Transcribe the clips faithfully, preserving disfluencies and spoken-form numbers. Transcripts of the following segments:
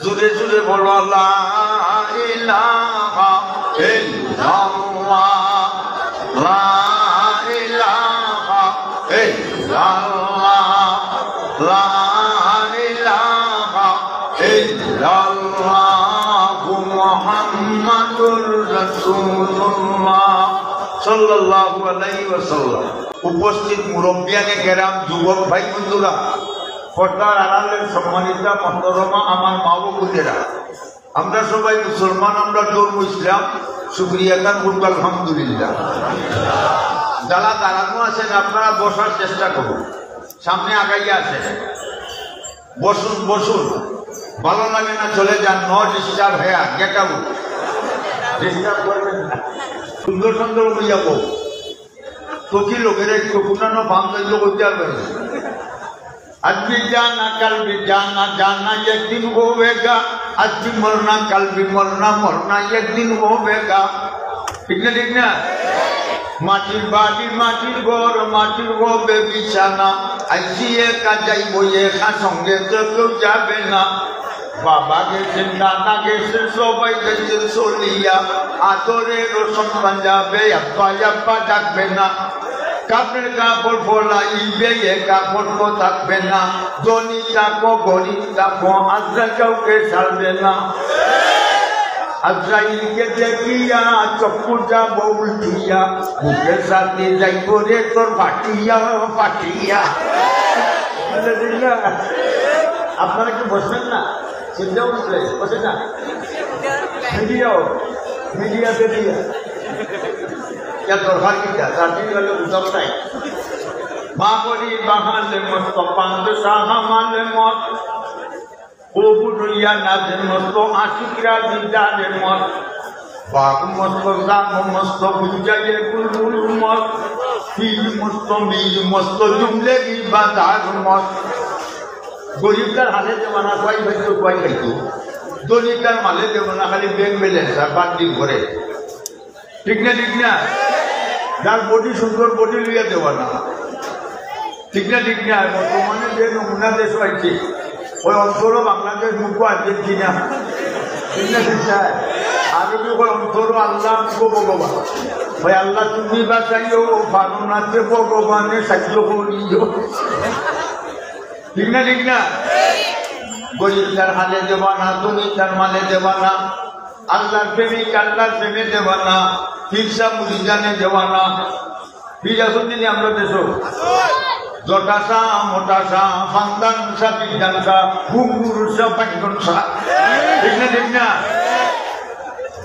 জোরে জোরে বলো, লা ইলাহা ইল্লাল্লাহ, লা ইলাহা ইল্লাল্লাহ, লা ইলাহা ইল্লাল্লাহু মুহাম্মাদুর রাসূলুল্লাহ সাল্লাল্লাহু আলাইহি ওয়াসাল্লাম। উপস্থিত মুরব্বিয়ানে কেরাম, যুবক ভাই বন্ধুরা, পর্দার আড়ালের সম্মানিতা মহতরমা আমার মা ও বোনেরা, আমরা সবাই মুসলমান, আমরা ধর্ম ইসলাম, শুকরিয়া খান করুন আলহামদুলিল্লাহ। যারা দাঁড়ানো আছেন আপনারা বসার চেষ্টা করুন, সামনে আগাইয়া আছেন, বসুন বসুন, ভালো লাগে না চলে যান, no disturb here, get out, disturb করবেন না, সুন্দর সুন্দর হইয়া বউ। তো কি লোকের একটু পুরানো বাম চাইলে করতে পারবে না। আজ ভি জানা, কাল ভি জানা, জানা এক দিন হোগা। আজ ভি মরনা, কাল ভি মরনা, মরনা এক দিন হোগা। ঠিক না, ঠিক না? মাটির বাড়ি, মাটির ঘর, মাটির হবে বিছানা। আইছি একা, যাইব একা, সঙ্গে তো কেউ যাবে না। বাবা গেছেন, নানা গেছেন, সবাই গেছেন চলিয়া। আদরের সন্তান যাবে, আব্বা আব্বা ডাকবে না। কাপড়ের কাপড় ফলাইবে, এ কাপড় তো থাকবে না। ধনী থাকো, গরিব থাকো, আজরাইল কাউকে ছাড়বে না। আজরাইলকে দেখিয়া চক্ষু যাব উল্টিয়া, বুকের সাথে যাইব রে তোর ফাটিয়া, ফাটিয়া। আপনারা কি বসবেন না? চিন্তা উঠবে, বসে না। মিডিয়াও, মিডিয়া বেরিয়া। ইয়া দরকার কিতা? তার দিন হলো উদ্যম নাই। মা বলি বাহালে মত, পাঁচ সাহামালে মত। কবু রইয়া নাজের মস্ত, আশিকরা দিদারে মত। বাঘ মস্ত, জাম মস্ত, গুঞ্জাইয়ে গুলগুল মত। পীর মস্ত, মীর মস্ত, জুমলেগি বাজার মত। গরিবটার হালে দেওয়ানা, কয় ভাই তো কয় খাইতো। ধনীটার মালে দেওয়ানা, খালি ব্যাংক ব্যালেন্স আর বান্ডিল করে। ঠিক না, ঠিক না? যার বডি সুন্দর, বডি লইয়া দেওয়ানা। ঠিক না, ঠিক না? বর্তমানে যে নমুনা দেশ হয়েছে, ওই অন্তরও বাংলাদেশ, মুখও আর্জেন্টিনা। ঠিক না, ঠিক না? আর যদি ওই অন্তরও আল্লাহ, মুখও ভগবান। ওই আল্লাহ তুমি বাঁচাইও, ও পারো না যে ভগবানে সাহায্য করিও। ঠিক না, ঠিক না? গরিব তার হালে দেওয়ানা, ধনী তার মালে দেওয়ানা, আল্লাহর প্রেমিক আল্লাহর প্রেমে দেওয়ানা, পীর সাহেব মুরিদানে দেওয়ানা। পীর আছেন নি আমরা দেশো? জটা শাহ, মোটা শাহ, ফান্দান শাহ, বিদ্যান শাহ, ঘুঙুর শাহ, বাইঙ্গন শাহ। ঠিক না, ঠিক না?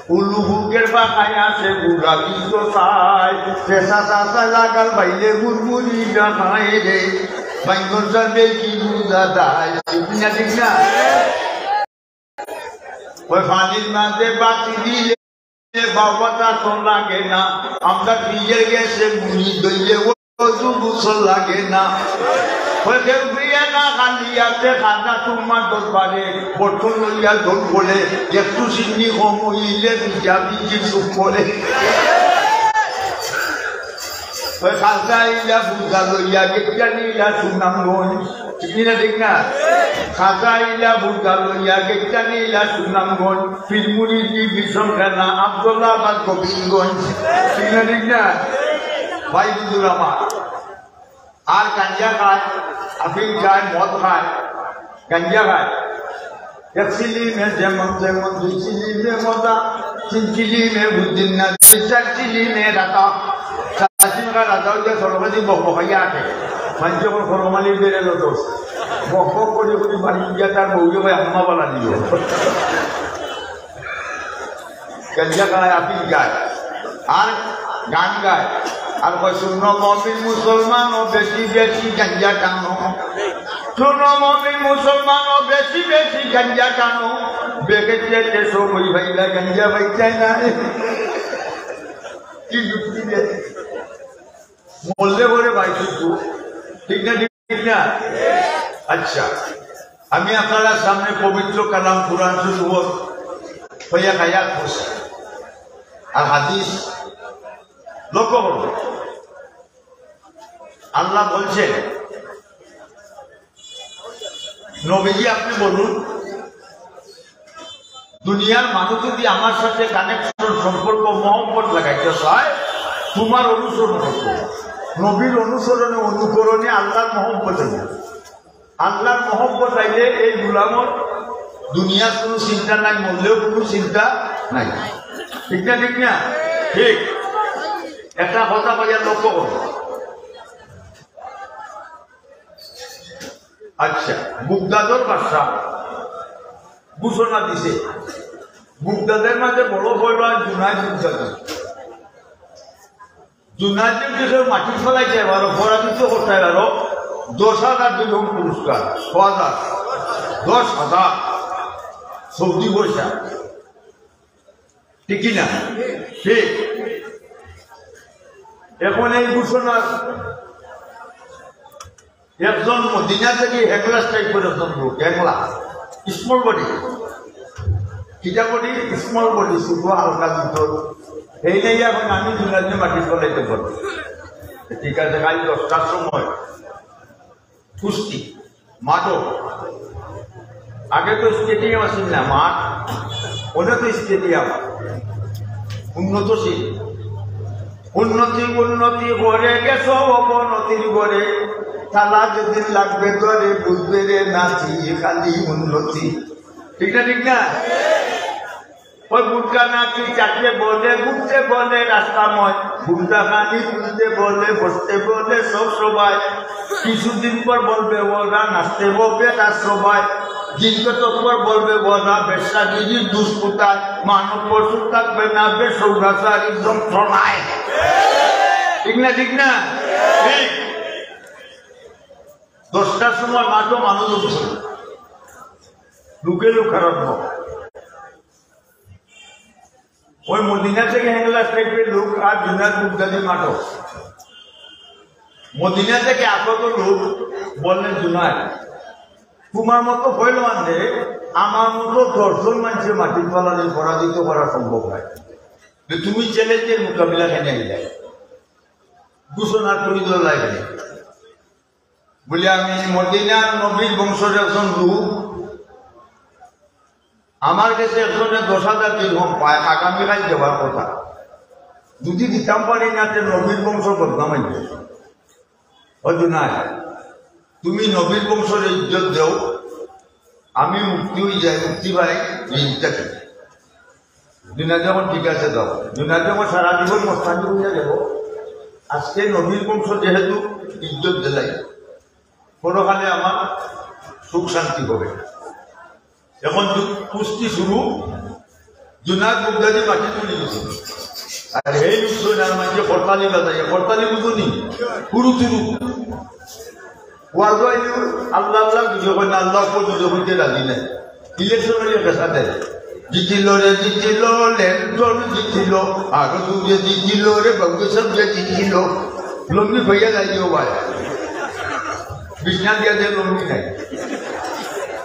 উলু বুকের বাঁকায় আছে, বুড়া কিন্তু চাই। পেশা চাচা লাগাল বাইলে মুরমুরি জানায় রে। বাইঙ্গন চাবে কি বুঝা যায়? ঠিক না, ঠিক না? ওই পানির মাঝে বাতি দিলে বাবাটা তো লাগে না। আমরা ফ্রিজের গ্যাসে মুড়ি দইলে ও অজু গোসল লাগে না। ওই কেউ বিয়ে না খালি আছে, খাজা তোমার দরবারে, বোতল লইয়া ঢোল বলে, একটু সিন্নি কম হইলে বিচা বিচি চুপ করে। ওই খাজা ইলা বুঝা লইয়া, গেটটা নিলা সুনামগঞ্জ। ঠিক না, ঠিক না? খাজা ইলা বুঝা লইয়া, গেটটা নিলা সুনামগঞ্জ। পীরমুরিদি বিশন খেলা, আব্দুল্লাহ বাদ গোবিন্দগঞ্জ। ঠিক না, ঠিক না? ভাই বন্ধুরা আমার, আর গাঞ্জা খায়, আফিং খায়, মদ খায়, গাঞ্জা খায়। এক চিলিমে যেমন তেমন, দুই চিলিমে মজা, তিন চিলিমে বুঝিন না, দুই চার চিলিমে রাতা। চার চিলিমে রাতা হইলে সরকারি বকবকাইয়া আটে। মানুষ যখন ফরমালি বেড়ে লো দোষ। বকবক করে করে বাড়ি গিয়া তার বউকে ভাই আম্মা বালা দিও। গাঞ্জা খায়, আফিং খায়, আর গান গায়, আর কয়, "শুনো মমিন মুসলমান, ও বেশি বেশি গাঞ্জা টানো। শুনো মমিন মুসলমান, ও বেশি বেশি গাঞ্জা টানো।" বেগে যেতে সময় ভাইলা গাঞ্জা ভাই চায় না। কি যুক্তি দেয়? মরলে পরে ভাই শুধু। ঠিক না, ঠিক না? আচ্ছা, আমি আপনারা সামনে পবিত্র কালাম কোরআন শরীফ হইয়া আয়াত পড়ছি। আর হাদিস লক্ষ্য করুন। আল্লাহ বলছেন, নবীজি আপনি বলুন, দুনিয়ার মানুষ যদি আমার সাথে কানেকশন, সম্পর্ক, মহব্বত লাগাইতে চায়, তোমার অনুসরণ করতে হবে। নবীর অনুসরণে, অনুকরণে আল্লাহর মহব্বত হইবে। আল্লাহর মহব্বত আইলে এই গুলামর দুনিয়ার কোনো চিন্তা নাই, মরলেও কোনো চিন্তা নাই। ঠিক না? ঠিক না? ঠিক। একটা কথা কইয়া লক্ষ্য করো। আচ্ছা, বুগদাদর বাদশা ঘোষণা দিছে, বুগদাদের মাঝে বড় পয়লওয়ান জুনাইদ বুগদাদি। জুনাইদ বুগদাদিরে মাটি ফেলাইতে পারো, পরাজিত করতে পারো, দশ হাজার দিরহাম পুরস্কার, ক হাজার, দশ হাজার সৌদি পয়সা। ঠিক কি না? ঠিক। এখন এই ঘোষণা, একজন মদিনা থেকে হেংলা টাইপের একজন লোক, হেংলা, স্মল বডি। কিতা বডি? স্মল বডি, শুধু হালকা ভিতর। এই নেই এখন আমি জুনাইদরে মাটি ফেলাইতে পারবো। ঠিক আছে, কাল দশটার সময় কুস্তি মাঠো। আগে তো স্টেডিয়াম আছিল না, মাঠ। অনে তো স্টেডিয়াম। উন্নতশীল। উন্নতি, উন্নতি করে গেছো অবনতির ঘরে। তালা যেদিন লাগবে ঘরে, বুঝবে রে নাতি, খালি উন্নতি। ঠিক না, ঠিক না? ওই গুটখা নাতি চাটতে বলে, ঘুরতে বলে রাস্তাময়, গুটখা খানি তুলতে বলে, বসতে বলে সব সবাই। কিছুদিন পর বলবে ওরা নাচতে হবে তার সবাই। দিন কতক পর বলবে ওরা বেশ্যাগিরির দুষ্কৃতায়, মানব পশু থাকবে না বেসৌরাচারীর যন্ত্রণায়। ঠিক না, ঠিক না? ঠিক। দশটার সময় মাঠো মানুষ উঠছে, লোকে লোকারণ্য। ওই মদিনা থেকে হেংলা টাইপের লোক আর জুনাইদ বুগদাদি মাঠো। মদিনা থেকে আগত লোক বললেন, "জুনাইদ, তোমার মতো পয়লওয়ানরে আমার মতো দশজন মানুষের মাটির তলানি পরাজিত করা সম্ভব নয়। যে তুমি চ্যালেঞ্জের মোকাবিলা কেনে আইলায়?" ঘোষণা করি দিল লাগে। বলি, "আমি মদিনার নবীর বংশর একজন লোক, আমার কাছে একজনে দশ হাজার দিরহাম পায়, আগামীকাল দেওয়ার কথা। যদি দিতাম পারি না, তে নবীর বংশ বদনাম হইবে। ও জুনাইদ, তুমি নবীর বংশর ইজ্জত দেও, আমি মুক্তি হয়ে যাই, মুক্তি পাই, ঋণটা কি?" জুনাইদ যখন ঠিক আছে দাও, জুনাইদ যখন সারা জীবন মস্তানি হইয়া গেল, আজকে নবীর বংশ যেহেতু ইজ্জত দিলাই, পরকালে আমার সুখ শান্তি হবে। এখন যু-, কুস্তি শুরু, জুনাইদ বুগদাদি মাটি তুলি দিছে। আর এই লোক শুনে আর মাঝে করতালি বাজাইয়া, করতালি বুঝুনি, হুরু তুরু। ওয়াজ হইল, আল্লাহ আল্লাহ বুঝে হয় না, আল্লাহ পর্যন্ত হইতে রাজি নাই। ইলেকশন হইলে পেশা দেয়। জিতিল রে জিতিল, লেন্টন জিতিল, আরো দূরে জিতিল রে, বাবু সাহেব জিতিল। লম্বি ভইয়া যাইও ভাই। বিছনা দিয়া যে লম্বি নাই।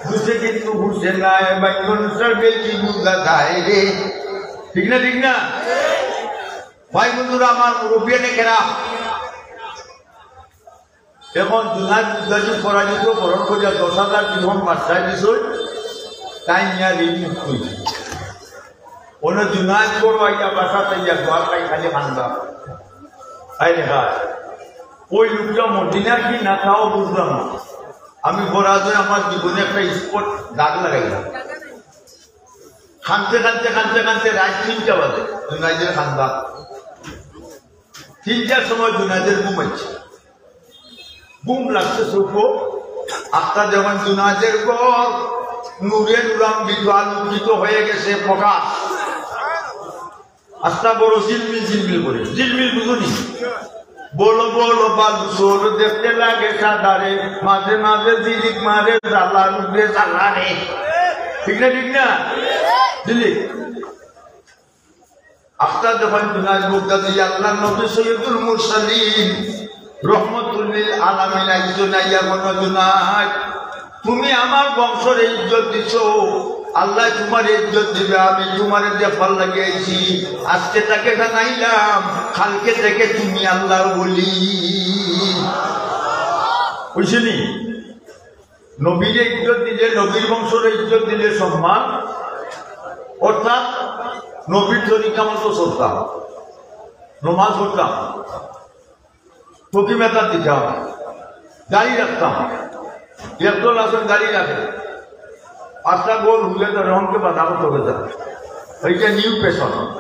বুঝে কিন্তু বুঝে নাই, বাইগন সাহেব কি বুঝা যায় রে। ঠিক না, ঠিক না? ভাই বন্ধুরা, আমার মুরব্বিয়ানে কেরাম, এখন জুনাইদ বুগদাদি পরাজিত বরণ করিয়া দশ হাজার দিরহাম বাদশায় দিছইন, তাই নিয়া ঋণ মুক্ত হইছে। অনে জুনাইদ বড় আইয়া বাসাত আইয়া দোয়া খাই খালি কান্দা। আই রে হায়, ওই লোকটা মদিনার কি না তাও বুঝলাম না। আমি পরাজয় আমার জীবনে একটা স্পট দাগ লাগাইলাম। কানতে কানতে কানতে কানতে রাত তিনটা বাজে, জুনাইদের কান্দা। তিনটার সময় জুনাইদের ঘুম হচ্ছে, ঘুম লাগছে চোখো। আস্তা যখন জুনাইদের ঘর নূরে নূরান্বিত, আলোকিত হয়ে গেছে প্রকাশ। আস্তা বড় ঝিলমিল ঝিলমিল করে, ঝিলমিল বুঝুনি? বলো বলো বালু চোর দেখতে লাগে সাদারে, মাঝে মাঝে জিলিক মারে জ্বালার উপরে জ্বালারে। ঠিক না, ঠিক না? ঝিলিক। আস্তা যখন জুনাইদ বুগদাদি, আল্লাহর নবী সৈয়দুল মুরসালিন রহমতুল্লিল আলামিন আইছইন, আইয়া বলল, "জুনাইদ, তুমি আমার বংশর ইজ্জত দিছো, আল্লাহ তোমার ইজ্জত দিবে, আমি তোমারে দেখার লাগি আইছি। আজকে তাকে জানাইলাম, কালকে থেকে তুমি আল্লাহর ওলি।" বুঝছনি? নবীরে ইজ্জত দিলে, নবীর বংশরে ইজ্জত দিলে সম্মান। অর্থাৎ নবীর তরিকা মতো চলতাম, নমাজ পড়তাম, তকিমাতার দিতাম, দাড়ি রাখতাম। একদল আছইন দাড়ি রাখে, আস্তা গোল হুইলে তো রহমকে বাধা করতে হবে তার। এইটা নিউ ফ্যাশন।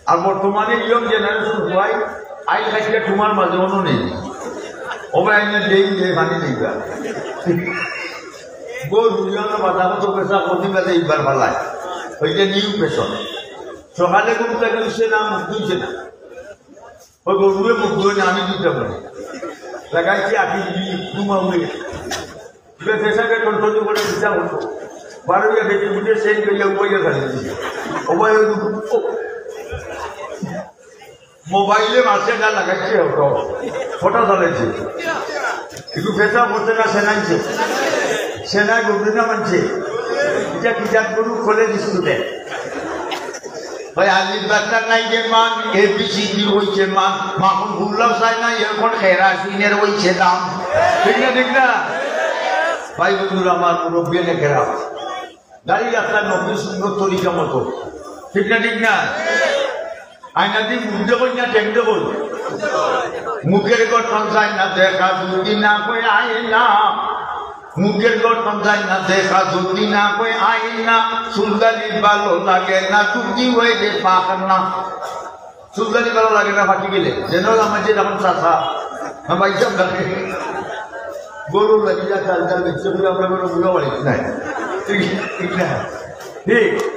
আর বর্তমানে ইয়ং জেনারেশন হওয়ায় আই খাইলে তোমার মাঝে অন্য নেই। ও ভাই, আমি দেই, দেই, পানি দেই বা। গোল হুইলে তো বাধা করতে হবে, সব প্রতিবাদে এইবার ভালাই। ওইটা নিউ ফ্যাশন। সকালে ঘুম থেকে উঠছে না, মুখ ধুইছে না। ওই গরুয়ে মুখ ধুয়ে না, আমি দিতে পারি। লাগাইছি আটি দিয়ে, ঘুমাবে। এবার পেশাকে কন্ট্রোল করে দিতে হতো। বারো গিয়ে বেটি বুঝে সেই গেলে উপায় গেছে। উপায় হইল, ও। মোবাইলে মাসে না লাগাইছে হতো। ফটো চালাইছে। কিন্তু পেশা করছে না, সেনাইছে। সেনায় গরু না মানছে। এটা কি জাত গরু? College student. ভাই, আলিফ বাচ্চা নাই যে মান, এ বি সি ডি হইছে মান, মাখন ভুললাম চাই না, এখন খেরা সিনের হইছে দাম। ঠিক না, ঠিক না? ভাই বন্ধুরা, আমার মুরব্বী অনেকেরা দাড়ি রাখতা নবীর সুন্নত তরিকা মতো। ঠিক না, ঠিক না? আয়না দিয়ে মুখ দেখো না, ঠেক দেখো। মুখের গঠন যায় না দেখা যদি না কয় আয়না। মুখের গঠন যায় না দেখা যদি না কয় আয়না। চুলদারি ভালো লাগে না যদি হয় রে পাক না। চুলদারি ভালো লাগে না ফাটি গেলে। যেন আমার যে যখন চাচা, না ভাই সব লাগে। গরু লাগি যা চাল চাল বেচতে হবে, আমরা কোনো বুড়া বাড়ি নাই। ঠিক, ঠিক না? ঠিক।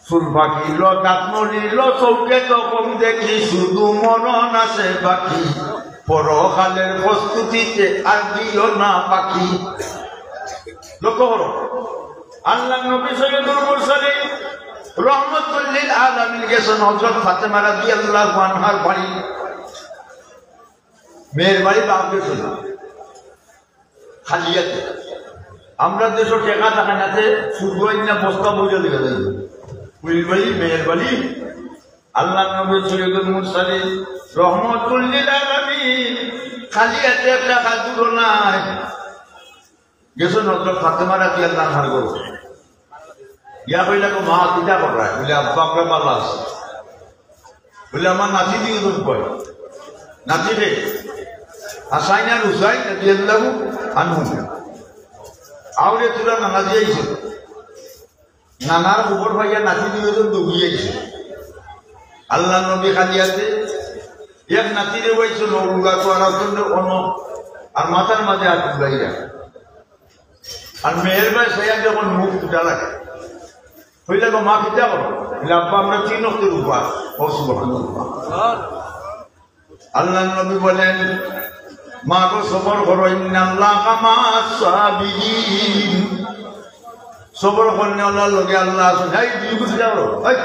চুল পাকিল, দাঁত মরিল, চোখে তখন দেখি শুধু মরণ আছে বাকি। পরকালের প্রস্তুতিতে আর দিও না বাকি। লক্ষ্য করো, আল্লাহর নবী সৈয়দুল মুরসালিন রহমতুল্লিল আলামিন গেছেন হযরত ফাতেমা রাদিয়াল্লাহু আনহার বাড়ি। মেয়ের বাড়ি বাপ গেছেন। খালি হাতে। আমরা দেশো টেকা থাকে নাতে শুধু না বস্তা বুঝে লিখে দেয়। উইল বাড়ি, মেয়ের বাড়ি, আল্লাহর নবী সৈয়দুল মুরসালিন রহমতুল্লিল আলামিন খালি হাতে একটা খাজুরও নাই। গেছেন হযরত ফাতেমা রাদিয়াল্লাহু আনহার ঘরো। ইয়া কইলা, "গো মা, কিতা কররায়?" বলে, "আব্বা, আমরা ভালা আছি।" বলে, "আমার নাতি দুইজন কই?" নাতি রে, হাসাইন আর হুসাইন রাদিয়াল্লাহু আনহুম। আউরে তোরা নানা দিয়ে আইছে। নানার খবর পাইয়া নাতি দুইজন দৌড়িয়ে আইছে। আল্লাহর নবী খালি হাতে, এক নাতিরে বইছে নৌকা তো আর অন্য, আর মাথার মাঝে হাত বুলাইয়া। আর মেয়ের ভাই সাইয়া যখন মুখ ফুটা লাগে, কইলা, "গো মা, কিতা করো?" বলে, "আব্বা, আমরা তিন ওয়াক্তের উপাস।" ও সুবহানাল্লাহ। আল্লাহর নবী বলেন, "মা গো, সবর করো, ইন্নাল্লাহা মাআস সাবিরিন।" সবর করনেওয়ালার লগে আল্লাহ আছেন। এই দুই গুণ যাও, এই।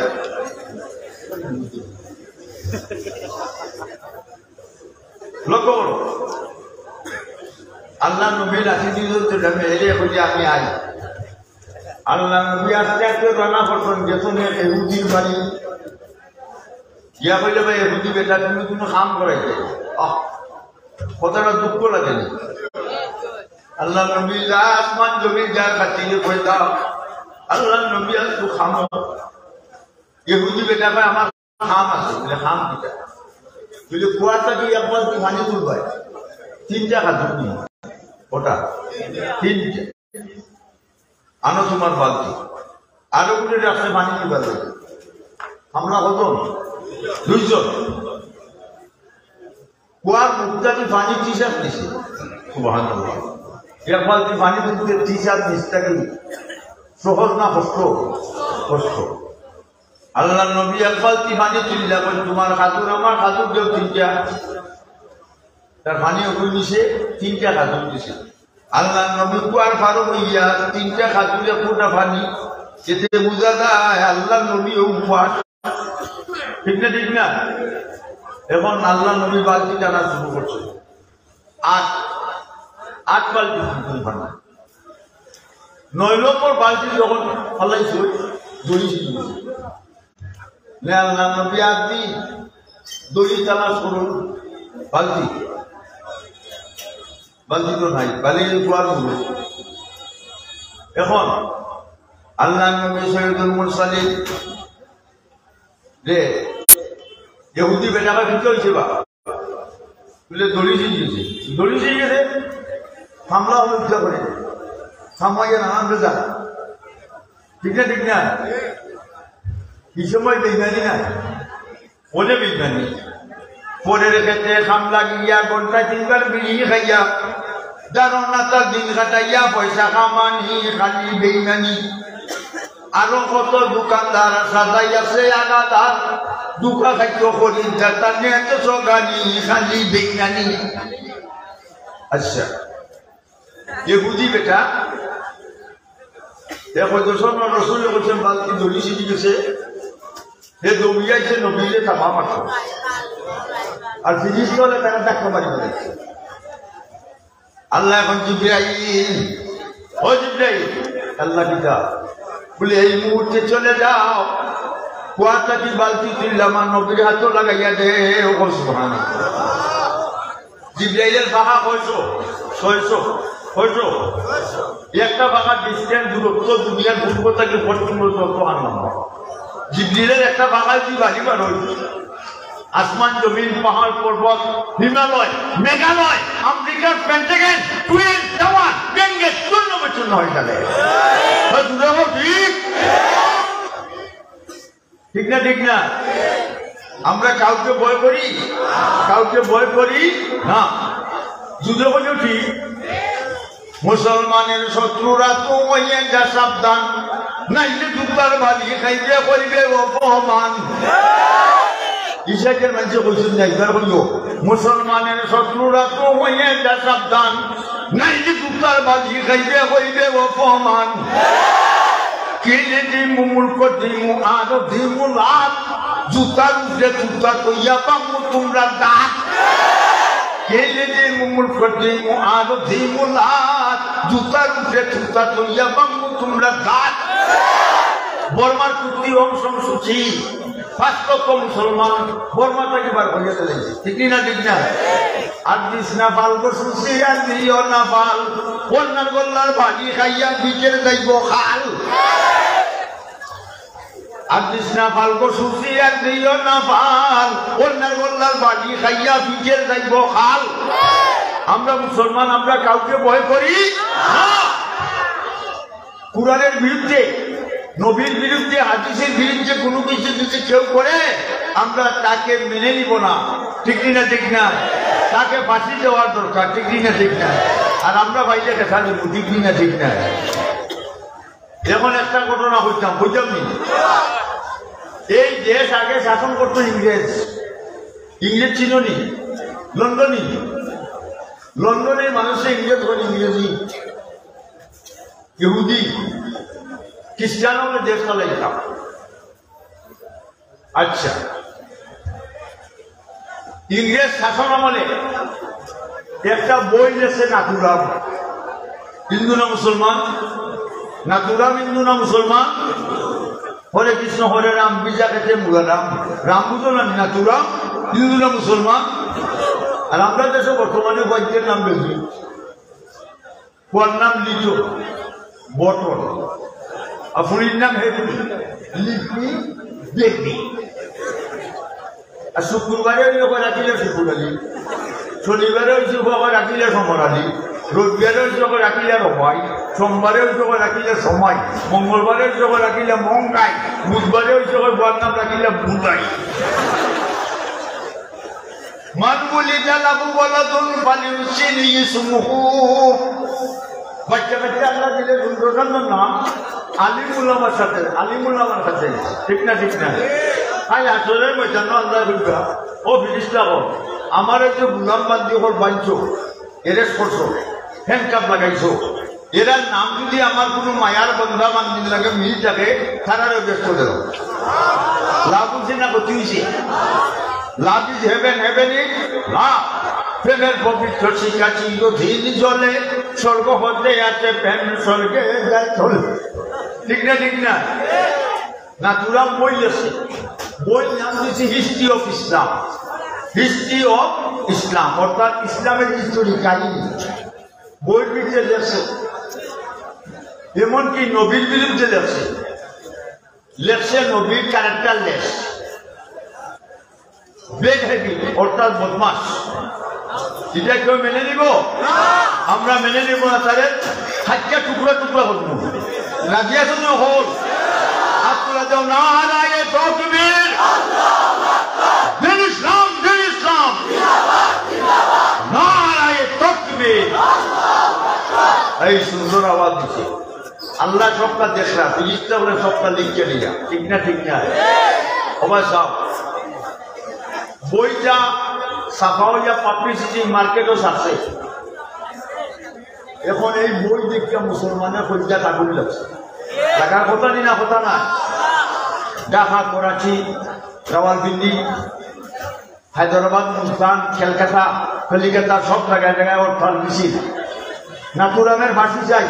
লক্ষ্য করো, আল্লাহর নবী লাঠি দিয়ে ধরতে যাবে, এরে এখন যে আপনি আই। আল্লাহর নবী আস্তে আস্তে রওনা করছেন, গেছেন এক ইহুদির বাড়ি। গিয়া কইলে, "ভাই, ইহুদি বেটা, তুমি কোনো কাম করাইতে?" আহ, কথাটা দুঃখ লাগেনি? আল্লাহর নবী যা আসমান জমিন যার খাতিরে কই দাও। আল্লাহর নবী আর তো খামো। ইহুদি বেটা কয়, "আমার কাম আছে।" বলে, "কাম কিতা?" বলে, "কুয়ার থাকি এক বালতি পানি তুলবায়, তিনটা খাজুর নিও।" ওটা তিনটা। আনো তোমার বালতি। আরো গুলো রাখতে পানি তুলবার লাগে। আমরা কতজন? দুইজন। কুয়ার মুখ থাকি পানি তিশাত নিছে। সুবহানাল্লাহ। এক বালতি পানি তুলতে তিশাত নিচ থাকি সহজ না কষ্ট? কষ্ট। আল্লাহর নবী এক বালতি পানি তুলিয়া কইন, "তোমার খাজুর, আমার খাজুর দেও তিনটা।" তার পানি ওগুলো নিছে, তিনটা খাজুর দিছে। আল্লাহর নবী কুয়ার পারো হইয়া তিনটা খাজুরে ফুটা পানি, এতে বুঝা যায় আল্লাহর নবী ও উপাস। ঠিক না, ঠিক না? এখন আল্লাহর নবী বালতি টানা শুরু করছে। আট, আট বালতি ফুটা পানি। নয় নম্বর বালতি যখন ফালাইছে, দড়ি ছিঁড়ি গেছে। নে আল্লাহর নবী আদি দড়ি তালাশ করুন, বালতি, বালতি তো নাই, বালি এই কুয়ার মধ্যে। এখন আল্লাহর নবী সৈয়দুল মুরসালিন রে, ইহুদি বেটাকে কিতা অইছে বা? বলে, দড়ি ছিঁড়ি গেছে। দড়ি ছিঁড়ি গেছে? হামলা অইলো কিতা করি? হামাইয়া নানান বেজা। ঠিক না, ঠিক না? ই সময় বেইমানি না? অনে বেইমানি। পরের খেতে কাম লাগিয়া, ঘন্টায় তিনবার বিড়ি খাইয়া, দারোয়ান তার দিন কাটাইয়া, পয়সা কামানি, খালি বেইমানি। আরো কত দোকানদার সাজাই আছে আগাদার, ধোকা খাইতো খরিদ্দার, তার নিয়ে তো চগানি, খালি বেইমানি। আচ্ছা, ইহুদি বেটা, দেখো, যখন রসুল যখন বালতি দড়ি ছিঁড়ি গেছে, হে দৌড়িয়া আইছে নবীরে থাবা মারতো। আর ফিরিস্তা অকলে তারে ধাক্কা মারি দিছে। আল্লাহ এখন জিব্রাইল, ও জিব্রাইল, আল্লাহ কিতা? বলে, এই মুহূর্তে চলে যাও, কুয়া থাকি বালতি তুলিয়া আমার নবীর হাতো লাগাইয়া দেও। ও সুবহানাল্লাহ। জিব্রাইলের পাখা কয়শো? ছয়শো। কয়শো? একটা পাখার distance দূরত্ব দুনিয়ার পূর্ব থাকি পশ্চিম পর্যন্ত আট নম্বর। জিব্রাইলের একটা পাখা যদি বাড়ি বার হয়, আসমান, জমিন, পাহাড়, পর্বত, হিমালয়, মেঘালয়, আমেরিকার পেন্টাগন, টুয়েন টাওয়ার ভেঙে চূর্ণ বিচূর্ণ হয়ে যাবে। তো জুড়ে বল ঠিক? ঠিক না, ঠিক না? আমরা কাউকে ভয় করি? কাউকে ভয় করি না। যুদ্ধ করলেও ঠিক। মুসলমানের শত্রুরা তো হইয়া যা সাবধান, নাইলে জুতার বাড়ি খাইবে, করিবে অপমান। ইশাকের মানুষে কইছেন না, একবার বললো, মুসলমানের শত্রুরা তো হইয়া যা সাবধান, নাইলে জুতার বাড়ি খাইবে, করিবে অপমান। কেলে দিমু মুলক দিমু আর দিমু লাত, জুতার উপরে জুতা থইয়া ভাঙমু তুমরার দাঁত। কেলে দিমু মুলক দিমু আর দিমু লাত, জুতার উপরে জুতা থইয়া ভাঙমু তুমরার দাঁত। বর্মার কুর্তি অং সান সুচি, পাঁচ লক্ষ মুসলমান বর্মা থাকি বার করিয়া দিলাইছে। ঠিক না, ঠিক না? আর দিস না ফাল গো সুচি, আর দিও না ফাল, অন্যার গল্লার বাড়ি খাইয়া ভিতরে যাইব খাল। আর দিস না ফাল গো সুচি, আর দিও না ফাল, অন্যার গল্লার বাড়ি খাইয়া ভিতরে যাইব খাল। আমরা মুসলমান, আমরা কাউকে ভয় করি না। কোরআনের বিরুদ্ধে, নবীর বিরুদ্ধে, হাদিসের বিরুদ্ধে কোনো কিছু যদি কেউ করে, আমরা তাকে মেনে নিব না। ঠিক কি না, ঠিক না? তাকে ফাঁসি দেওয়ার দরকার। ঠিক কি না, ঠিক না? আর আমরা বাইরে দেখা দেবো। ঠিক কি না, ঠিক না? এখন একটা ঘটনা কইতাম, কইতাম নি? এই দেশ আগে শাসন করতো ইংরেজ। ইংরেজ চিনো নি? লন্ডনী। লন্ডনের মানুষে ইংরেজ বলে ইংরেজি। ইহুদি, খ্রিস্টান অকলে দেশ চালাইতাম। আচ্ছা, ইংরেজ শাসন আমলে একটা বই লেখছে নাথুরাম। হিন্দু না মুসলমান? নাথুরাম হিন্দু না মুসলমান? হরে কৃষ্ণ হরে রাম, বীজা খেতে মুলা রাম। রাম বুঝো না? নাথুরাম হিন্দু না মুসলমান? আর আমরা দেশে বর্তমানে বৈদ্যের নাম বেশি। পুয়ার নাম লিটু, বটল। আর ফুড়ির নাম হেপি, লিপি, বেবি। আর শুক্রবারে ওই লোক রাখিলে শুকুর আলী, শনিবারে ওই লোক রাখিলে সমর আলী, রবিবারে ওই লোক রাখিলে রমাই, সোমবারে ওই লোক রাখিলে সময়, মঙ্গলবারে ওই লোক রাখিলে মঙ্গাই, বুধবারে ওই লোক পুয়ার নাম রাখিলে বুধাই। মান ওয়ালিদা লাহু ওয়ালাদুন ফালিউহসিন ইসমাহু। বাচ্চা কাচ্চা আল্লাহ দিলে সুন্দর সুন্দর নাম, আলিম উলামার সাথে, আলিম উলামার সাথে। ঠিক না, ঠিক না? আই হাশরের ময়দানে আল্লাহ বলবা, ও ফিরিস্তা অকল, আমার এই যে গুলাম বান্দি অকল বানছো, arrest করছো, handcuff লাগাইছো, এরার নাম যদি আমার কোনো মায়ার বন্দা বান্দির লগে মিল থাকে, তারারে বেহেস্তো দেও। লাভ অইছে না ক্ষতি অইছে? Love is heaven, heaven is love। প্রেমের পবিত্র শিখা চিরদিন জ্বলে, স্বর্গ হতে আছে প্রেম, স্বর্গে যায় চলে। ঠিক না, ঠিক না? নাথুরাম বই লেখছে, বই নাম দিছে History of Islam, History of Islam, অর্থাৎ ইসলামের হিস্টোরি, কাহিনী। বইর ভিতরে লেখছে, এমনকি নবীর বিরুদ্ধে লেখছে, লেখছে নবীর ক্যারেক্টার লেস, ব্যাড হ্যাবিট, অর্থাৎ বদমাস। এটা কেউ মেনে নিব? আমরা মেনে নিব না। তারে হাইট্টা টুকরা টুকরা করব। রাজি আছো না? হল হাত তুলে দাও। নারায়ে তাকবীর। দিন ইসলাম, দিন ইসলাম। নারায়ে তাকবীর। এই সুন্দর আওয়াজ দিছে। আল্লাহ সবটা দেখরা, ফিরিস্তা বলে সবটা লিখে নিয়া। ঠিক না, ঠিক না? ও ভাই সাহেব, বইটা ছাপা হইয়া পাবলিসিটি মার্কেটও ছাড়ছে। এখন এই বই দেখিয়া মুসলমানের কলিজাত আগুন লাগছে। লাগার কথা নি না, কথা না? ঢাকা, করাচি, রাওয়ালপিন্ডি, হায়দ্রাবাদ, মুলতান, কলকাতা, কলিকাতা, সব জায়গায় জায়গায় হরতাল মিছিল। নাথুরামের ফাঁসি চাই,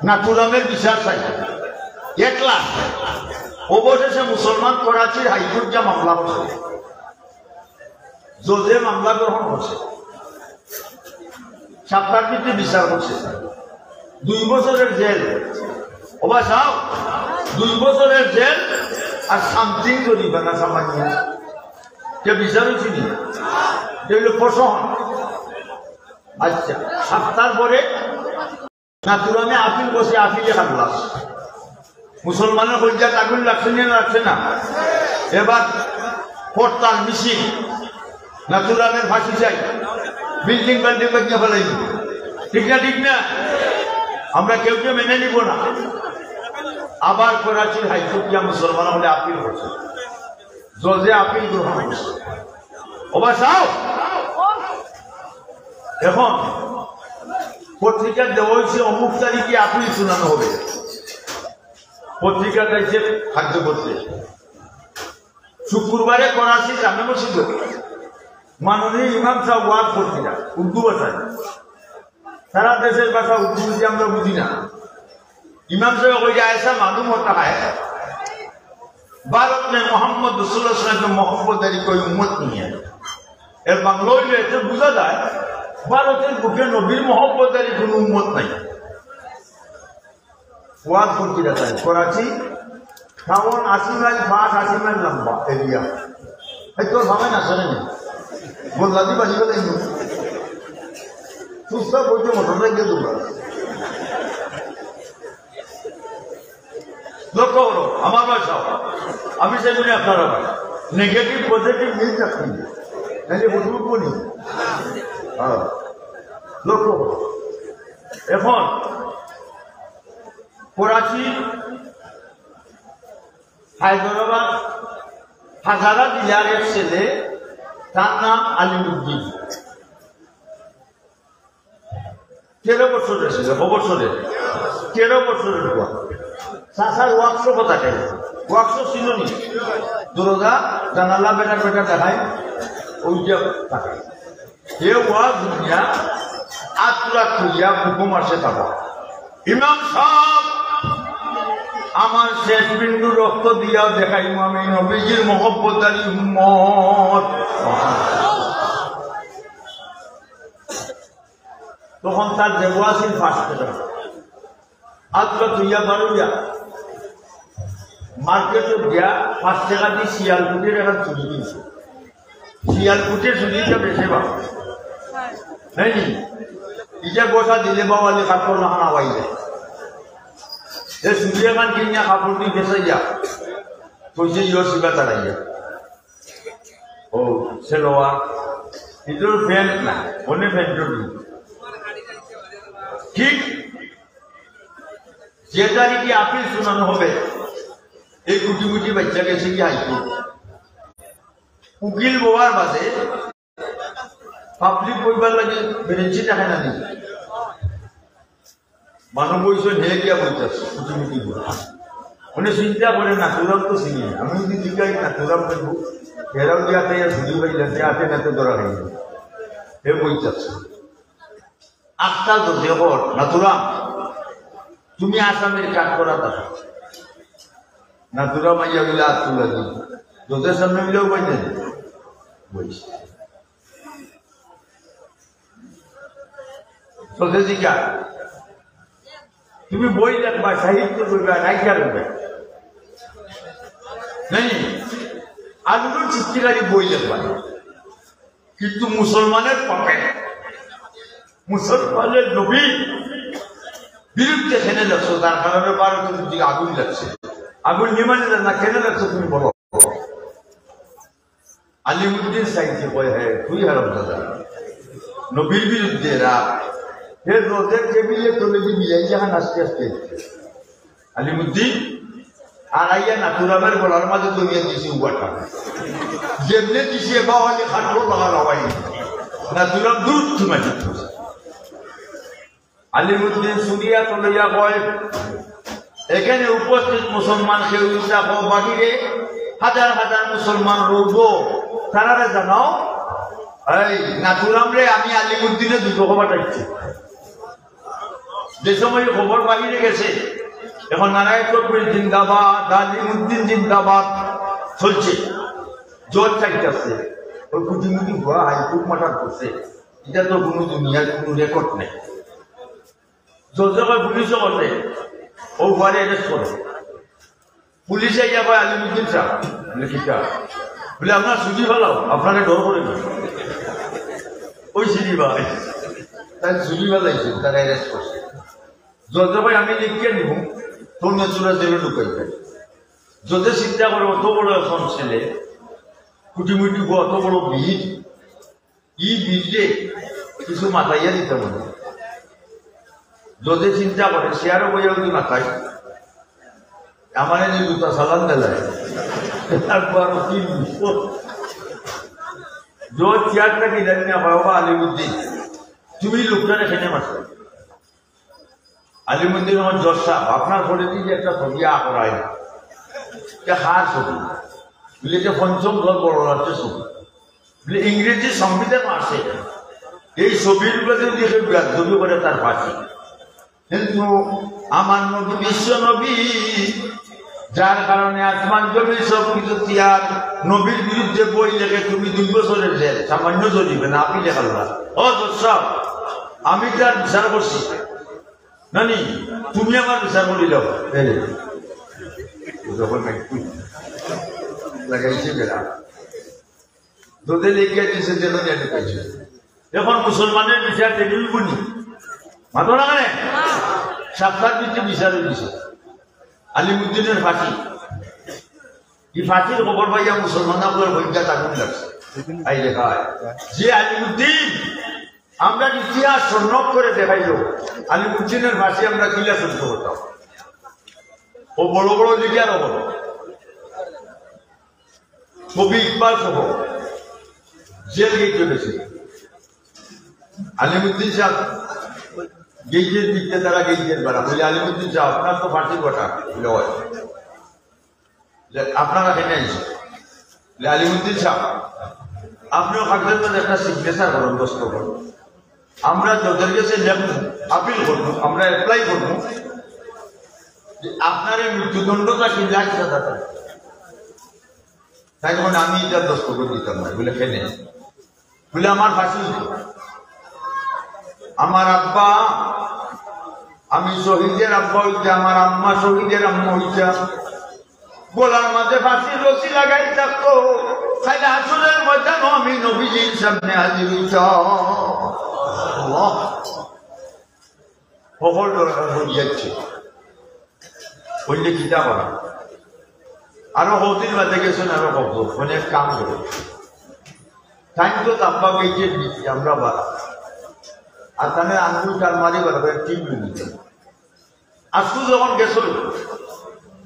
নাথুরামের বিচার চাই। এক লাখ। অবশেষে মুসলমান করাচির হাইকোর্ট যা মামলা করছে, জজে মামলা গ্রহণ করছে, সাপ্তাহিক বিচার করছে, দুই বছরের জেল। ও ভাই সাহেব, দুই বছরের জেল আর সামথিং জরিমানা সামান্য। কে বিচার হয়েছে নি? এটা হইল প্রশমন। আচ্ছা, সাতটার পরে নাথুরামে আপিল করছে, আপিলে খালাস। মুসলমানের কলিজাত আগুন লাগছে না, লাগছে না? এবার হরতাল মিছিল, নাথুরামের ফাঁসি চাই, বিল্ডিং বিল্ডিং ভেঙে ফেলাই। ঠিক না, ঠিক না? আমরা কেউ কেউ মেনে নিব না। আবার করাচির হাইকোর্ট গিয়া মুসলমান হলে আপিল করছে, জজে আপিল গ্রহণ করছে। ও ভাই সাহেব, এখন পত্রিকা দেওয়া হয়েছে অমুক তারিখে আপিল শুনানো হবে। পত্রিকা চাইছে খাদ্যপত্রে। শুক্রবারে করাচি জামে মসজিদে মাননীয় ইমাম সাহেব ওয়াজ করছিলা উর্দু ভাষায়। সারা দেশের ভাষা উর্দু বুঝি, আমরা বুঝি না। ইমাম সাহেব কই যে, "ऐसा मालूम होता है, भारत में मोहम्मद रसूलुल्लाह सल्लल्लाहु अलैहि वसल्लम के मोहब्बतदारी कोई उम्मत नहीं है।" এর বাংলা হইলে এতে বোঝা যায়, ভারতের বুকে নবীর মহব্বতদারি কোনো উম্মত নাই। ওয়াজ করতে যেতে হয় করাচি টাউন, আশি মাইল পাঁচ, আশি মাইল লম্বা এরিয়া। এই তোর ভাবে না, শোনে নি, গোল্লাদি বাজি বলে। সুস্থ বইতে মোটর সাইকেল দৌড়া। লক্ষ্য করো, আমার ভাষা, আমি সেগুলি আপনারা ভাই, নেগেটিভ পজিটিভ মিল রাখুন, নাহলে বুঝবো নি। হ্যাঁ, লক্ষ্য করো। এখন করাচি, হায়দ্রাবাদ, হাজারা দিলার এক ছেলে, তার নাম আলিমুদ্দিন। তেরো বছর হয়েছিল, ক বছরে? তেরো বছরের পুয়া। চাচার ওয়ার্কশপ থাকে, ওয়ার্কশপ ছিল নি? দরজা, জানালা বেটা বেটা দেখায়, ওই যে থাকে। এ ওয়াজ দুনিয়া আত্রা খুলিয়া বুকো মারছে তাবা। ইমাম সাহেব, আমার শেষ বিন্দু রক্ত দিয়াও দেখাইমু আমি নবীজির মহব্বতদারি উম্মত। তখন তার দেবো আছিল পাঁচ টাকা। আজকে তুইয়া বারুইয়া মার্কেটে গিয়া পাঁচ টাকা দিয়ে শিয়ালকুটির একটা চুড়ি কিনছে। শিয়ালকুটির চুড়িটা বেশি ভালো। নাইনি? ইটা গোসা দিলে বাবালি কাপড় না হানা বাইরে। এ চুড়ি এখান কিনিয়া কাপড় দিয়ে বেসাইয়া, কইছে ইয়ো শিবা তারাইয়া। ও, সেলোয়ার। ইটার প্যান্ট না, মনে প্যান্ট নেই। ঠিক যে তারিখে আপিল শুনানো হবে, এই কুটি কুটি বাচ্চা গেছে কি হাইকোর্ট। উকিল বওয়ার বাদে পাবলিক বইবার লাগি বেরেন্সি থাকে না নি? মানুষ বইছে, হে গিয়া বইতাছে, কুটি কুটি বই। মানে চিন্তা করে না, তোরাও তো চিনি না। আমি যদি জিজ্ঞাসা না, তোরাও বলবো, এরাও গিয়া তাই আর ঘুরি বাইলা, যে আছে না তো ধরা হয়নি। হে বইতাছে। আক্তাল তো দেহর, নাথুরাম, তুমি আসামির কাজ করা দেখো। নাথুরাম আইয়া বলে, "আর তুলা দিন।" জজের সামনে বলে, "উপায় নেই।" বলছি। জজে জিজ্ঞাসা, তুমি বই লেখবা, সাহিত্য করবা, রাইটার হবে। নাই, আলুরও সৃষ্টিকারী বই লেখবা, কিন্তু মুসলমানের পাপে, মুসলমানের নবী বিরুদ্ধে কেনে লেখছো, তার কারণে ভারতের দিকে আগুন লাগছে। আগুন নিমানি না, কেনে লেখছো তুমি বলো। আলিমুদ্দিন সাইডে কয়, "হ্যাঁ, তুই হারাম দাদা, নবীর বিরুদ্ধে এরা।" হে রোদের টেবিলে তলে যে মিলাই জাহান আস্তে আস্তে। আলিমুদ্দিন আর আইয়া নাথুরামের গলার মাঝে দড়িয়া দিছে উবাটা। যেমনে দিছে বাওয়ালি খাটলো লাগা লাগাই। নাথুরাম দূর থেকে মাটি। আলিমুদ্দিন সুরিয়া তো লইয়া কয়, "এখানে উপস্থিত মুসলমান কেউ ইচ্ছা কো বাহিরে, হাজার হাজার মুসলমান রইব, তারারে জানাও, এই নাথুরাম রে, আমি আলিমুদ্দিনে দুটো খবর পাঠাচ্ছি।" যে সময় খবর বাহিরে গেছে, এখন নারায়ণ তকবীর জিন্দাবাদ, আলিমুদ্দিন জিন্দাবাদ চলছে, জোর চাইতেছে। ওই কুটিমুটি ভুয়া হাই খুব মার্ডার করছে, এটা তো কোনো দুনিয়ার কোনো রেকর্ড নেই। জজে কয়, "পুলিশও করছে, ও ঘরে অ্যারেস্ট করো।" পুলিশ আইয়া কয়, "আলিমুদ্দিন সাহেব।" বলে, "কিতা?" বলে, "আপনার ছুটি ফেলাও, আপনারে ডর করে না।" ওই সিঁড়ি ভাই, তাই ছুটি ফেলাইছে, তারা অ্যারেস্ট করছে। জজে কয়, "আমি লিখিয়া নিব, তোমরা চূড়া জেলে ঢুকাই দেয়।" জজে চিন্তা করে, অত বড় এখন ছেলে, কুটিমুটি অত বড় ভিড়, ই ভিড়ে কিছু মাতাইয়া দিতে মনে। যদি চিন্তা করে, চেয়ারো বইয়া যদি মাতাই, আমার এই জুতা চালান দিলাই, তারপর কি বুঝবো? যে চেয়ারটা কি জানি না, বাবা আলিমুদ্দিন, তুমি লোকটারে এখানে মারছো। আলিমুদ্দিন রহমান জজ সাহেব, আপনার ফোনে দিয়ে একটা ছবি আঁকড়াই, এটা কার ছবি? বলে, "এটা পঞ্চম ঘর বড় রাজ্যের ছবি।" বলে, "ইংরেজি সংবিধান আছে, এই ছবির উপরে যদি কেউ বেয়াদবি করে, তার ফাঁসি। কিন্তু আমার নবী বিশ্ব নবী, যার কারণে আসমান জমিন সব কিছু তিয়াগ, নবীর বিরুদ্ধে বই লেখে তুমি দুই বছরের জেল, সামান্য জরিমানা, আপিলে কাল্লা।" ও জজ সাহেব, আমি তার বিচার করছি, না নি, তুমি আমার বিচার করি দাও। এই রে, ও যখন একটু লাগাইছে বেড়া, তোদের লেগে দিছে যেন জানি পাইছে। এখন মুসলমানের বিচার দেরি হইব নি? মাতো না কেনে? সাপ্তাহ দিতে বিচার হয়ে গেছে। আলিমুদ্দিনের ফাঁসি। এই ফাঁসির খবর পাইয়া মুসলমান আপনার হইয়া তাগুন লাগছে। আই রে ভাই, যে আলিমুদ্দিন আমরা ইতিহাস স্বর্ণক করে দেখাইল, আলিমুদ্দিনের ফাঁসি আমরা কিলা শুদ্ধ করতাম। ও বড় বড় লিডার হল, কবি ইকবাল সহ জেল গেট চলেছে। আলিমুদ্দিন সাহেব গেটের দিকে, তারা গেটের বেড়া বলে, "আলিমুদ্দিন সাহেব, আপনার তো ফাঁসি ঘটা।" বলে, "হয়।" যে আপনারা এখানে আইছেন, যে আলিমুদ্দিন সাহেব, আপনিও কাগজের মধ্যে একটা সিগনেচার করুন, দস্তখত করুন। আমরা জজের কাছে লেখবো, আপিল করবো, আমরা অ্যাপ্লাই করবো যে আপনার এই মৃত্যুদণ্ডটা কি লাইফ সাজা থাকবে। তাই যখন আমি এটা দস্তখত দিতাম না, বলে, "কেনে?" বলে, "আমার ফাঁসি হইতো। আমার আব্বা, আমি শহীদের আব্বা হইতে, আমার আম্মা শহীদের আম্মা হইতা। গলার মাঝে ফাঁসির রশি লাগাই থাকতো, তাইলে হাসরের ময়দানও আমি নবীজির সামনে হাজির হইতাম।" আল্লাহ। সকল দরকার হয়ে যাচ্ছে। বললে, "কিতা করা?" আরো কতদিন বাদে গেছেন, আরো কত, মানে, এক কাম করো, টাইম তো তাব্বা গেছে দিচ্ছি আমরা বাড়া, আর তাহলে আঙ্গুল তার মারি বাড়া, ঠিক হয়ে দিতে। আজকে যখন গেছিল,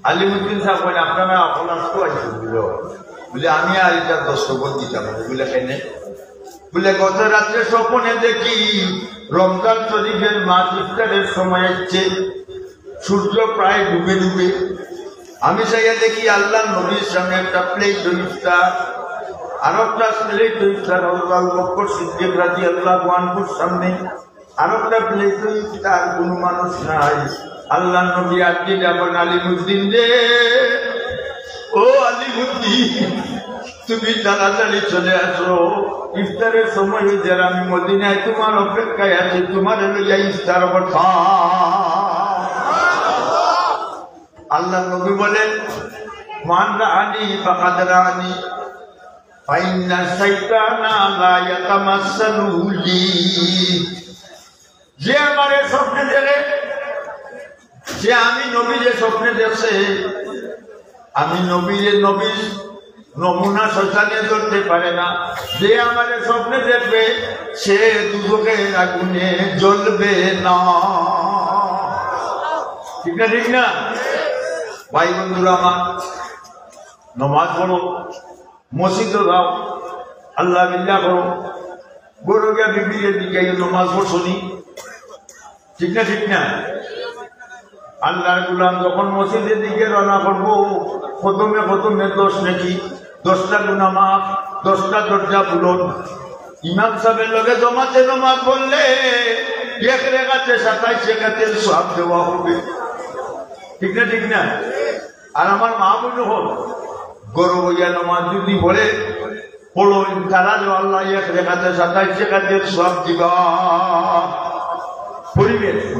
আলিমুদ্দিন সাহেব বলেন, "আপনারা এখন আজকে আইসেন?" বলে, "আমি আর এটা দস্তখত দিতাম না।" বলে, "কেনে?" বলে, "গত রাত্রে স্বপনে দেখি রমজান শরীফের মাস ইফতারের সময় হচ্ছে, সূর্য প্রায় ডুবে ডুবে। আমি চাইয়া দেখি আল্লাহর নবীর সামনে একটা প্লেট ইফতার, আর একটা প্লেট ইফতার হলো আবু বকর সিদ্দিক রাদিয়াল্লাহু আনহুর সামনে, আর একটা প্লেট ইফতার, কোনো মানুষ নাই। আল্লাহর নবী আর কি যাবেন, আলিমুদ্দিন রে, ও আলিমুদ্দিন, তুমি তাড়াতাড়ি চলে আসো, ইফতারের সময় হয়ে যার, আমি মদিনায় তোমার অপেক্ষায় আছি, তোমার লইয়া ইফতার করতাম।" আল্লাহর নবী বলেন, "মান রাআনি ফাকাদ রাআনি, ফাইন্না শাইতানা লা ইয়াতামাসসালু লি।" যে আমারে স্বপ্নে দেখে, সে আমি নবী যে স্বপ্নে দেখছে, আমি নবীর, নবীর নমুনা শয়তানে ধরতে পারে না। যে আমারে স্বপ্নে দেখবে, সে দুজখের আগুনে জ্বলবে না। ঠিক না, ঠিক না? ভাই বন্ধুরা আমার, নমাজ পড়ো, মসজিদো যাও, আল্লাহ বিল্লাহ করো, ঘরো গিয়া বিবিরে জিগাইও, নমাজ পড়ছো নি? ঠিক না, ঠিক না? আল্লাহর গোলাম যখন মসজিদের দিকে রওনা করবো, কদমে কদমে দশ নেকি, দশটা গুনা মাফ, দশটা দরজা বুলন্দ। ইমাম সাহেবের লগে জমাতে নমাজ পড়লে এক রেকাতে সাতাইশ রেকাতের সওয়াব দেওয়া হবে। ঠিক না, ঠিক না? আর আমার মা বোন হল, ঘরো বইয়া নমাজ যদি পড়ে, পড়ইন, তারারে আল্লায় এক রেকাতে সাতাইশ রেকাতের সওয়াব দিবা। পরিবেশ,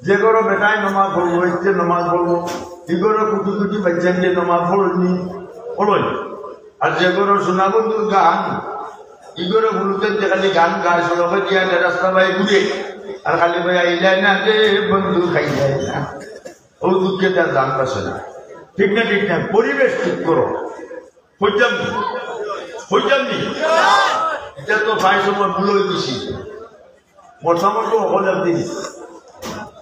যে ঘরো বেটায় নমাজ পড়বো, ইতে নমাজ পড়বো, ই ঘরো কুটি কুটি বাচ্চাইন্তে নমাজ পড়ইন নি, পড়ইন। আর যে ঘরো সোনা বন্ধুর গান, ই ঘরো বুলুতে যে খালি গান গায়, সড়কে দিয়া যে রাস্তা বায় ঘুরে, আর খালি কয়, "আইলায় না রে বন্ধু, খাইলায় না।" ও দুঃখে তার জান বাঁচে না। ঠিক না, ঠিক না? পরিবেশ ঠিক করো। বুঝলাম নি? বুঝলাম নি? এটা তো প্রায় সময় ভুল হয়ে গেছি। মতামত তো হকল একদিন।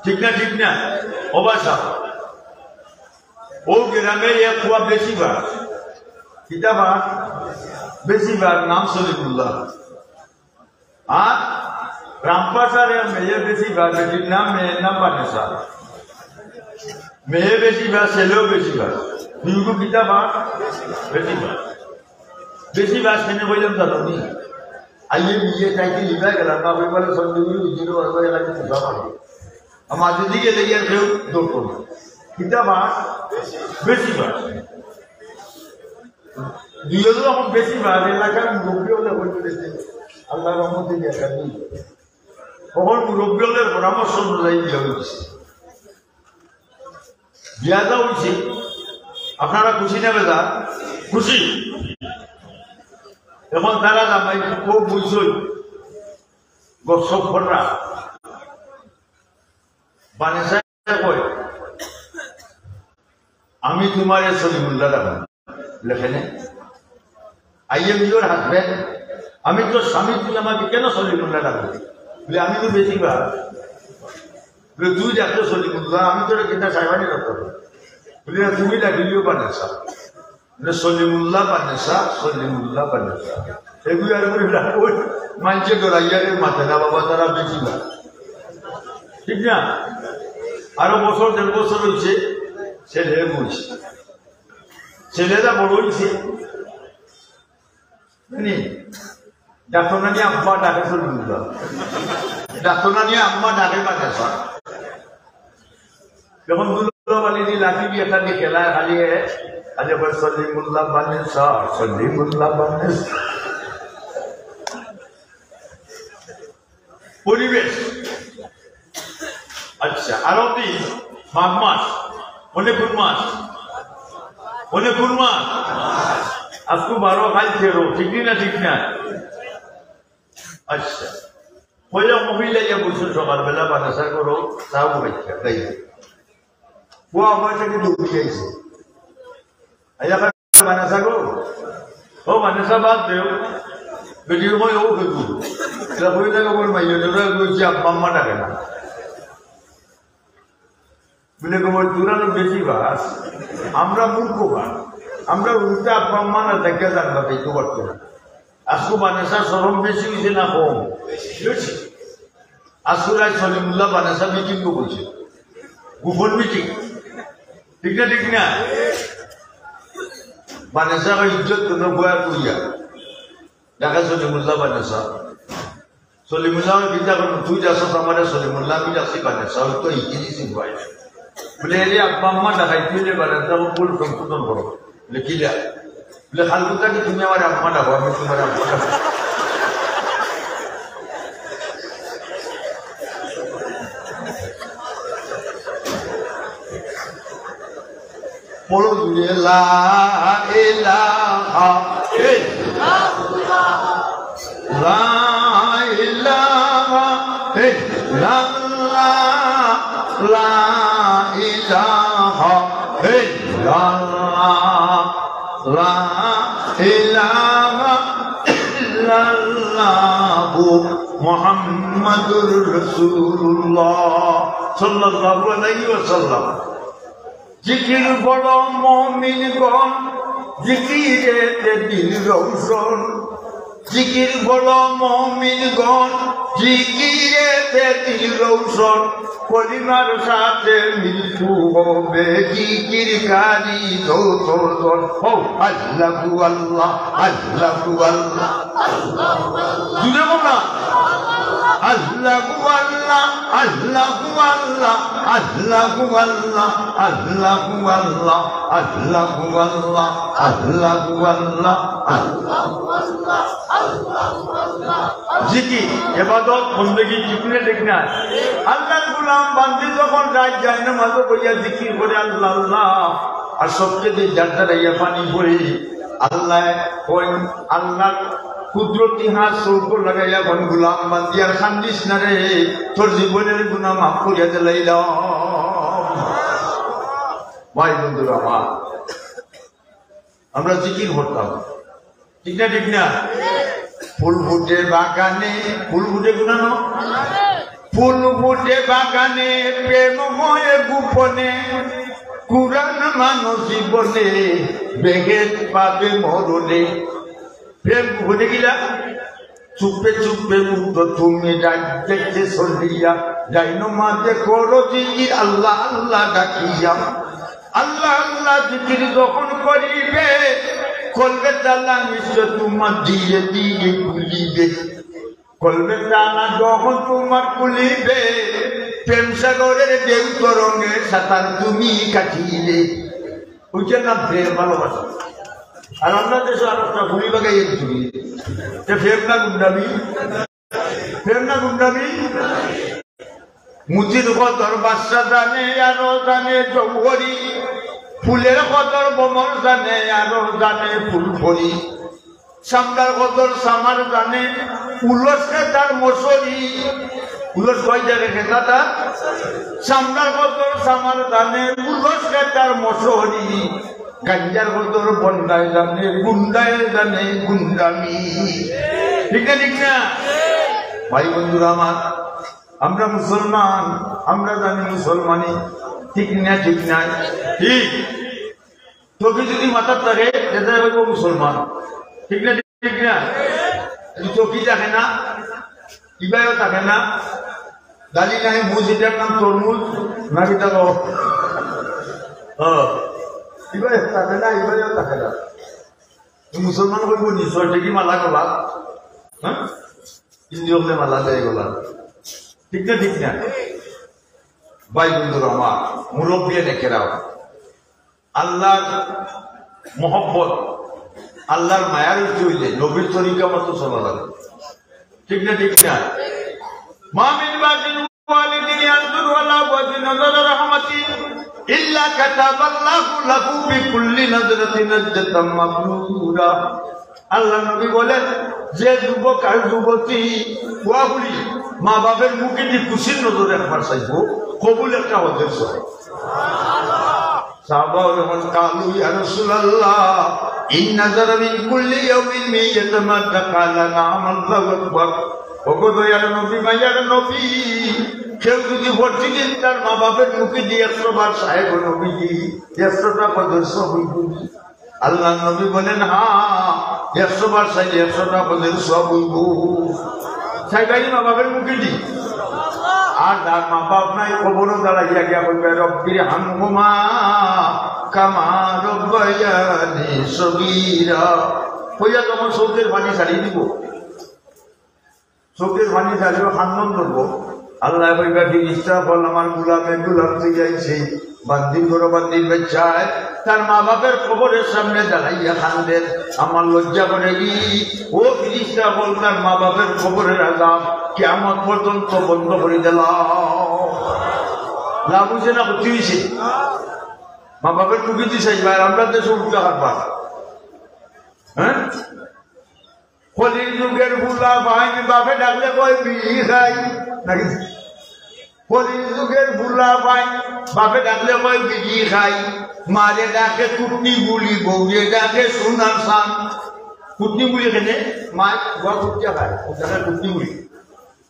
ঠিক না, ঠিক না? ও বাসা। ও গ্রামে এক পুয়া বেশি বার। কিতা বার? বেশি বার নাম সলিমুল্লাহ। আর রামপাশারে মেয়ে বেশি বার, বেটির নাম, মেয়ের নাম বানেসা। মেয়ে বেশি বার, ছেলেও বেশি বার। দুইগু কিতা বার? বেশি বার। বেশি বার কেনে কইলাম জানো নি? আইয়ে বিয়ে চাইতে লিবা গেলাম, বাবা বলে সন্দেহ উঠছিল, বাবা এখানে পূজা পাবে। আমার যদি গেলে গিয়ে আর কেউ দৌড়তো না। কিতা বার? বেশি বার। দুইজন যখন বেশি বার, এলাকার মুরব্বী হলে হইতে দেখে, আল্লাহ রহমতে দেখা দিই। তখন মুরব্বী হলে পরামর্শ অনুযায়ী বিয়ে হয়েছে। বিয়াটা হয়েছে। আপনারা খুশি না বেজার? খুশি। এখন তারা জামাই খুব বুঝছই। গসব কররা। বানেসা কয়, "আমি তোমারে সলিমুল্লাহ ডাকমু।" লেখে নে, "I am your husband, আমি তো স্বামী, তুই আমাকে কেন সলিমুল্লাহ ডাকবি?" বলে, "আমি তো বেশি বার।" বলে, "তুই ডাকতে সলিমুল্লাহ, আমি তোরে কিতা সাহেবানি ডাকতে?" বলে, "না, তুমি ডাকিলিও বানেসা।" মানে সলিমুল্লাহ বানেসা, সলিমুল্লাহ বানেসা। এগুলি আর করে না, ওই মানষে ডরাইয়া রে মাতে না বাবা, তারা বেশি না। ঠিক না? আরো বছর, দেড় বছর হইছে, ছেলে হইছে। ছেলেটা বড় হইছে। জানি, ডাকতো না নিয়ে আব্বা ডাকে সলিমুল্লাহ। ডাকতো না নিয়ে আম্মা ডাকে বানেসা। যখন দুলাভাই দি লাঠি দিয়া খালি খেলায় খালি এ, খালি কয়, "সলিমুল্লাহ বানেসা, সলিমুল্লাহ বানেসা।" পরিবেশ। আচ্ছা, আরো দিন, মাঘ মাস। মনে কোন মাস? মনে কোন মাস? আজকে বারো, কাল তেরো, ঠিক না, ঠিক না? আচ্ছা, কইলা মহিলা ইয়া বলছে সকালবেলা বানেসা করো, তাও বলছে, তাই। ও আমার সাথে দৌড়ে আইছে। আইয়া কয়, "বানেসা গো, ও বানেসা বাদ দেও।" বেটি কয়, "ও বেটি।" এটা কই না, আমার মাইয়া, ওরা কইছে, "আব্বা আম্মা ডাকে না।" বলে, "তোমার দূরানো বেশি বাস, আমরা মূর্খ বাস, আমরা উল্টা আব্বা আম্মা না দেখে জানবা, দেখতে পারতো না।" আজকে বানেসা শরম বেশি হইছে না কম? বেশি। আজকে রায় সলিমুল্লাহ বানেসা মিটিং করছে, গোপন মিটিং। ঠিক না, ঠিক না? বানেসা বা ইজ্জত কোনো বয়া কইয়া। দেখা সলিমুল্লাহ বানেসা। সলিমুল্লাহ চিন্তা করুন, তুই যাস আমারে সলিমুল্লাহ, আমি যাচ্ছি বানেসা, ওই তো ইংরেজি সিং ভাই। বলে, "এরে আব্বা আম্মা ডাকাই তুই রে বানেসা, ও ভুল সংশোধন করো।" বলে, "কি যা?" বলে, "কালকে থাকি তুমি আমার আম্মা ডাকো, আমি তোমার আব্বা ডাকো।" পড়ো জুড়ে, লা ইলাহা ইল্লাল্লাহ, লা ইলাহা ইল্লাল্লাহ, লা ইলাহা ইল্লাল্লাহ, লা ইলাহা ইল্লাল্লাহু মুহাম্মাদুর রাসূলুল্লাহ সাল্লাল্লাহু আলাইহি ওয়াসাল্লাম। জিকির বড় মুমিনগণ, জিকিরেতে দিল রৌশন। জিকির বড় মুমিনগণ, জিকিরেতে দিল রৌশন। কলিমার সাথে মৃত্যু হবে জিকিরকারী যত জন। হো, আল্লাহু আল্লাহ, আল্লাহু আল্লাহ। জুড়ে বল না। আল্লাহু আল্লাহ, আল্লাহু আল্লাহ, আল্লাহু আল্লাহ, আল্লাহু আল্লাহ, আল্লাহু আল্লাহ, আল্লাহু আল্লাহ, আল্লাহু আল্লাহ, আল্লাহু আল্লাহ। জিকির, ইবাদত, বন্দেগী, ঠিক না, ঠিক না? আল্লাহর গোলাম বান্দি যখন রাইত যায় নামাজো বইয়া জিকির করে আল্লাহ আল্লাহ, আর সবচেয়ে যার দ্বারা ইয়া পানি পড়ে, আল্লাহ কইন, আল্লাহর কুদরতি হাত চউখো লাগাইয়া কইন, গোলাম বান্দি আর কান্দিস না রে, তোর জীবনের গুনাহ মাফ করিয়া দিলাইলাম। ভাই বন্ধুরা আমার, আমরা জিকির করতাম, ঠিক না, ঠিক না? ফুল ফুটে বাগানে, ফুল ফুটে গুনানো, ফুল ফুটে বাগানে, প্রেম হয় গোপনে, কুরআন মানো জীবনে, বেহেশত পাবে মরণে। প্রেম গোপনে কিলা? চুপে চুপে উঠো তুমি রাইত দেখতে চলিয়া, যাই নামাজে করো জিকির আল্লাহ আল্লাহ ডাকিয়া। আল্লাহ আল্লাহ জিকির যখন করিবে, কলবে তালা নিশ্চয় তোমার ধীরে ধীরে খুলিবে। কলবে তালা যখন তোমার খুলিবে, প্রেম সাগরের ঢেউ তরঙ্গে সাঁতার তুমি কাটিবে। ওইটার নাম প্রেম, ভালোবাসা। আর আমরা দেশো আর একটা ঘুরি বাগাই এক ঘুরি। তে প্রেম না গুন্ডামি? প্রেম না গুন্ডামি? মুজির কদর বাদশা জানে, আরো জানে জৌহরি। ফুলের কদর ভমর জানে, আরো জানে ফুল ফরি। চামড়ার কদর চামার জানে, উলস খেতার মশরি। উলস কয় জানে খেতাটা? চামড়ার কদর চামার জানে, উলস খেতার মশরি। গাঞ্জার কদর বন্ডায় জানে, গুন্ডায় জানে গুন্ডামি। ঠিক না, ঠিক না? ভাই বন্ধুরা আমার, আমরা মুসলমান, আমরা জানি মুসলমানি। ঠিক না, ঠিক নাই? ঠিক। টুপি যদি মাথাত থাকে, তে অইবো মুসলমান। ঠিক না, ঠিক না? যদি টুপি থাকে না, ইবায়ও থাকে না, দাড়ি নাই, মুজ, ইটার নাম তরমুজ, না কিতা কও? হ্যাঁ। ইবায়ও থাকে না, ইবায়ও থাকে না। মুসলমান অইবো নি, ছয়টা কি মালা গলা? হ্যাঁ? হিন্দু হকলে মালা দেয় গলা। ঠিক না, ঠিক না? ভাই বন্ধুরা আমার, মুরব্বিয়ানে কেরাম, আল্লাহর মহব্বত, আল্লাহর মায়ার উঠতে অইলে নবীর তরিকা মতো চলা লাগে। ঠিক না, ঠিক না? মা মিন বাদিন ওয়ালিদিন ইয়ানজুরু আলা ওয়াজহি নাজরা রাহমাতিন ইল্লা কাতাবাল্লাহু লাহু বিকুল্লি নাজরাতিন আজরাতাম মাবরুরা। আল্লাহর নবী বলেন, যে যুবক আর যুবতী, পুয়াপুড়ি, মা বাপের মুখেদি খুশির নজরে একবার চাইবো, কবুল একটা হজের সওয়াব। সাহাবা যখন কালু, ইয়া রাসূলুল্লাহ, ইন নাজারা মিন কুল্লি ইয়াউমিন মিয়াতা মাররা, ক্বালা, নাআম, আল্লাহু আকবার। ওগো দয়ার নবী, মায়ার নবী, কেউ যদি প্রতিদিন তার মা বাপের মুখেদি একশো বার চায় গো নবীজি, একশোটা হজের সওয়াব অইবো নি? আল্লাহর নবী বলেন, হ্যাঁ, একশো বার চাইলে একশোটা হজের সওয়াব অইবো। চাইবায়নি মা বাপের মুখেদি? আর যার মা বাপ নাই, কবরো দাঁড়াইয়া গিয়া কইবা, রব্বির হামহুমা কামা রব্বায়ানি সগীরা। কইয়া যখন চউখের পানি ছাড়ি দিবো, চউখের পানি ছাড়িবো, কান্দন ধরবো। আল্লায় কইবা, ফিরিস্তা অকল, আমার গোলামে গোলাম তুই আইছে, বান্দির ঘরো বান্দির বাচ্চায় তার মা বাপের কবরের সামনে দাঁড়াইয়া কান্দের, আমার লজ্জা করেগি। ও ফিরিস্তা অকল, তার মা বাপের কবরের আযাব কিয়ামত পর্যন্ত বন্ধ করি দিলাও। লাভ অইছে না ক্ষতি অইছে? মা বাপের টুপি দিছাইবা, আর আমরা দেশে উল্টা হারবা। হ্যাঁ, কলির যুগের ফুলা ফাইন, বাপে ডাকলে কয় বিড়ি খাই, নাকি? কলির যুগের ফুলা ফাইন, বাপে ডাকলে কয় বিড়ি খাই, মারে ডাকে কুটনি বুলি, বউরে ডাকে সোনার সান। কুটনি বুলি কেনে? মায় বুয়া কুটিয়া খায়, ওটাকে কুটনি বুলি।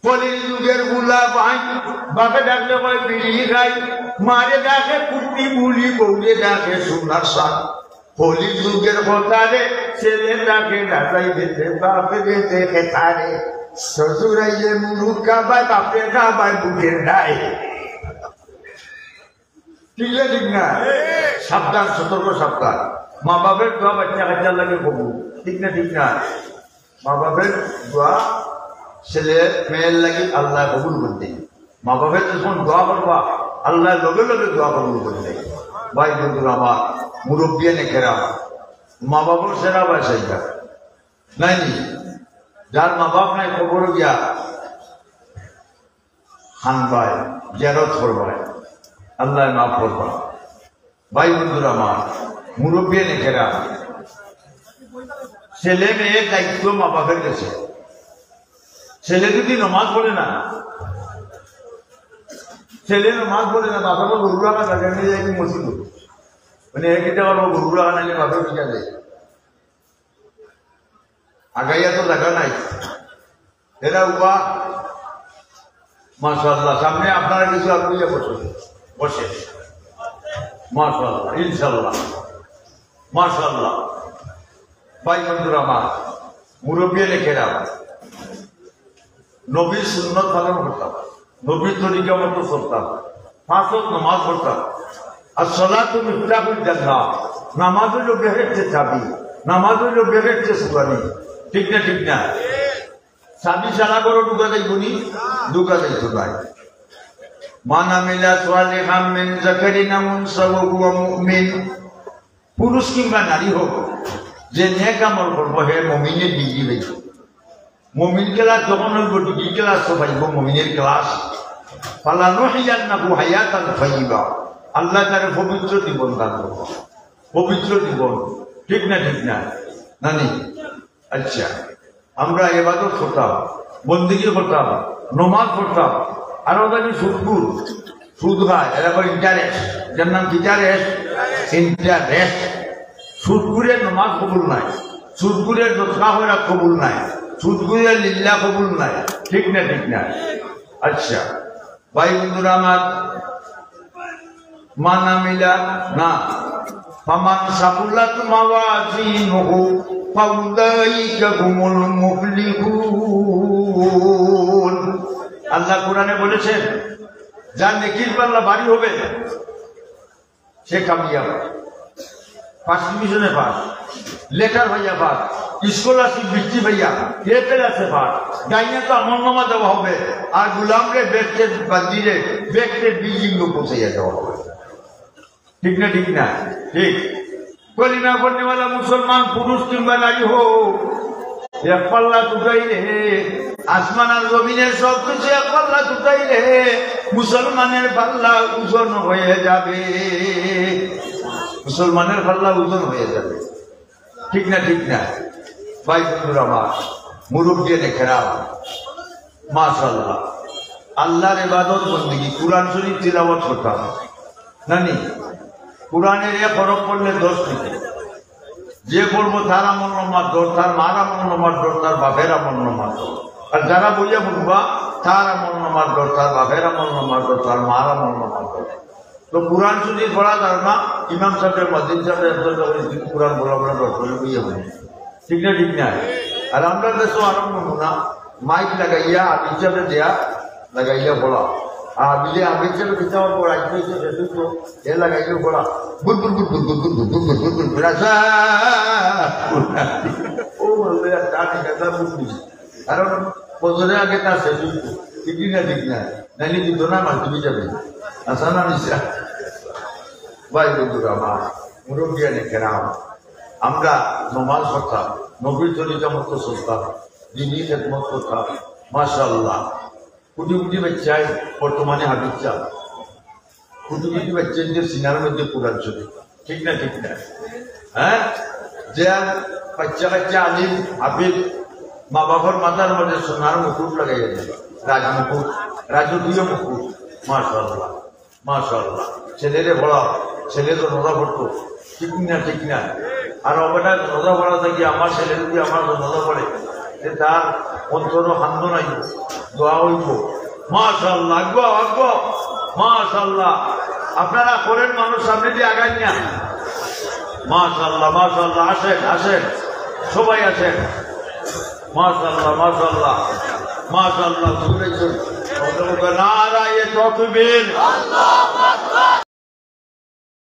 কলির যুগের ফুলা ফাইন, বাপে ডাকলে কয় বিড়ি খাই, মারে ডাকে কুটনি বুলি, বউরে ডাকে সোনার সান। কলির যুগের কথা রে, ছেলে ডাকে রাজাই বেটে, বাপে বেটে খেতারে। শ্বশুর আইলে মুরুখ খাবায়, বাপে খাবায় বুকের ডাই। ঠিক না, ঠিক না? সাবধান, সতর্ক, সাবধান। মা বাপের দোয়া বাচ্চা কাচ্চার লাগি কবুল। ঠিক না, ঠিক না? মা বাপের দোয়া ছেলে মেয়ের লাগি আল্লায় কবুল করতে। মা বাপে যখন দোয়া করবা, আল্লায় লগে লগে দোয়া কবুল করতে। ভাই বন্ধুরা আমার, মুরব্বিয়ানে কেরাম, মা বাপর সেরা ভাই সেইটা নাই নি? যার মা বাপ নাই, কবর গিয়া খানবায়, জিয়ারত করবায়, আল্লায় মাফ করবা। ভাই বন্ধুরা আমার, মুরব্বিয়ানে কেরাম, ছেলে মেয়ের দায়িত্ব মা বাপের কাছে। ছেলে যদি নমাজ পড়ে না, ছেলে নমাজ পড়ে না, বাপের গরু রাখা জায়গা নিয়ে যায় মসজিদ, মানে এক ইটা করবো, গরু রাখা নাইলে বাপের পিছা যায়। আগাইয়া তো জায়গা নাই। এরা উবা, মাশাআল্লাহ, সামনে আপনারা কিছু আপনি বসে, বসে। মাশাআল্লাহ, ইনশাআল্লাহ, মাশাআল্লাহ। ভাই বন্ধুরা আমার, মুরব্বিয়ানে কেরাম, নবীর সুন্নত পালন করতাম, নবীর তরিকা মতো চলতাম, পাঁচ ওয়াক্ত নামাজ পড়তাম। আর সলাতু মিফতাহুল জান্নাহ, নামাজ হইল বেহেশতের চাবি, নামাজ হইল বেহেশতের সুবানি। ঠিক না, ঠিক না? চাবি ছাড়া ঘরো ঢুকা যাইব নি? ঢুকা যাইত না। মান আমিলা সালিহাম মিন যাকারিন আও উনসা ওয়া হুয়া মুমিন। পুরুষ কিংবা নারী হোক, যে নেক আমল করবো, হে মুমিনে ডিগ্রি পাইব। মুমিন ক্লাস যখন হইব, ডিগ্রি ক্লাস তো পাইব, মুমিনের ক্লাস। ফালানুহিয়ান্নাহু হায়াতান তাইয়্যিবা। আল্লাহ তারে পবিত্র জীবন দান করবো, পবিত্র জীবন। ঠিক না, ঠিক না? নানি? আচ্ছা, আমরা ইবাদত করতাম, বন্দেগী করতাম, নমাজ পড়তাম, আর ওটা কি সুদখুর, সুদ খায়, এরা কয় ইন্টারেস্ট, যার নাম কি ইন্টারেস্ট? ইন্টারেস্ট। সুদখুরের নমাজ কবুল নাই, সুদখুরের সদকা খয়রাত কবুল নাই, সুদখুরের লিল্লা কবুল নাই। ঠিক না, ঠিক না? আচ্ছা, ভাই বন্ধুরা আমার, মান আমিলা না, ফামান সাকুলাত মাওয়াজিনুহু ফাউলাইকা হুমুল মুফলিহুন। আল্লাহ কোরআনে বলেছেন, যার নেকির পাল্লা ভারী হবে, সে কামিয়াব। ফার্স্ট ডিভিশনে পাস, লেটার পাইয়া পাস, স্কলারশিপ বৃত্তি পাইয়া, এ প্লাসে পাস। ডাইনে তো আমল নামা দেওয়া হবে, আর গুলামরে বেহেশতে বান্দিরে বেহেশতে বিল্ডিং লোক পৌঁছাইয়া দেওয়া হবে। ঠিক না, ঠিক না? ঠিক। কলিমা পড়নেওয়ালা মুসলমান পুরুষ কিংবা নারী হোক, এক পাল্লা তুকাইলে, আসমান আর জমিনের সব কিছু এক পাল্লা তুকাইলে মুসলমানের পাল্লা ওজন হয়ে যাবে, মুসলমানের পাল্লা ওজন হয়ে যাবে। ঠিক না, ঠিক না? ভাই বন্ধুরা আমার, মুরব্বিয়ানে কেরাম, মাশাআল্লাহ, আল্লাহর ইবাদত বন্দেগী, কোরআন শরীফ তিলাওয়াত করতাম, নানি? কোরআনের এক হরফ পড়লে দশ নেকি। যে পড়বো তার আমল নামার দশ, তার মার আমল নামার দশ, তার বাপের আমল নামার দশ। আর যারা বইয়া পড়বা, তার আমল নামার দশ, তার বাপের আমল নামার দশ, তার মার আমল নামার দশ। তো কোরআন শরীফ পড়া যার না, ইমাম সাহেব, মুয়াজ্জিন সাহেব, একজন যখন কোরআন বলা বলা দশ করে বইয়া পড়ে। ঠিক না, ঠিক না? আর আমরা দেশও আরম্ভ না, মাইক লাগাইয়া, আবির সাহেবে দেয়া, লাগাইয়া পড়া। আর বিলে আবির সাহেবে কিতাব পড়া, আইতে হইতে শেষ হইতো, এ লাগাইয়া পড়া। বুট, বুট, বুট, বুট, বুট, বুট, বুট, বুট, বুট, বুট, বুট, আচ্ছা। ও বলবে, আর তা ঠিক আছে, বুট বুঝি। কারণ ফজরের আগে তার শেষ হইতো। ঠিক না, ঠিক না? নাইলে কিন্তু না, মার তুমি যাবে। আচ্ছা, না, নিশা। ভাই বন্ধুরা আমার, মুরব্বিয়ানে কেরাম, আমরা নমাজ পড়তাম, নবীর তরিকা মতো চলতাম, দিনই খেদমত করতাম। মাশাআল্লাহ, কোটি কোটি বাচ্চায় বর্তমানে হাফিজ সাব, কোটি কোটি বাচ্চাদের সিনার মধ্যে কোরআন শরীফ। ঠিক না, ঠিক না? হ্যাঁ, যে বাচ্চা কাচ্চা আলিম হাফিজ, মা বাবার মাথার মধ্যে সোনার মুকুট লাগাইয়া দিল, রাজমুকুট, রাজকীয় মুকুট। মাশাআল্লাহ, মাশাআল্লাহ। ছেলেরে পড়াও, ছেলে তো নজা পড়তো, ঠিক না, ঠিক না? আর অবটা নজা পড়া থাকি আমার ছেলে যদি আমার নজা পড়ে, যে তার অন্তর খান্দ নাই, দোয়া হইব। মাশাআল্লাহ, আগুয়াও, আগুয়াও। মাশাআল্লাহ। আপনারা করেন, মানুষ সামনে দিয়ে আগান না। মাশাআল্লাহ, মাশাআল্লাহ। আসেন, আসেন, সবাই আসেন। মাশাআল্লাহ, মাশাআল্লাহ, মাশাআল্লাহ। জোরে জোরে। নারায়ে তাকবীর।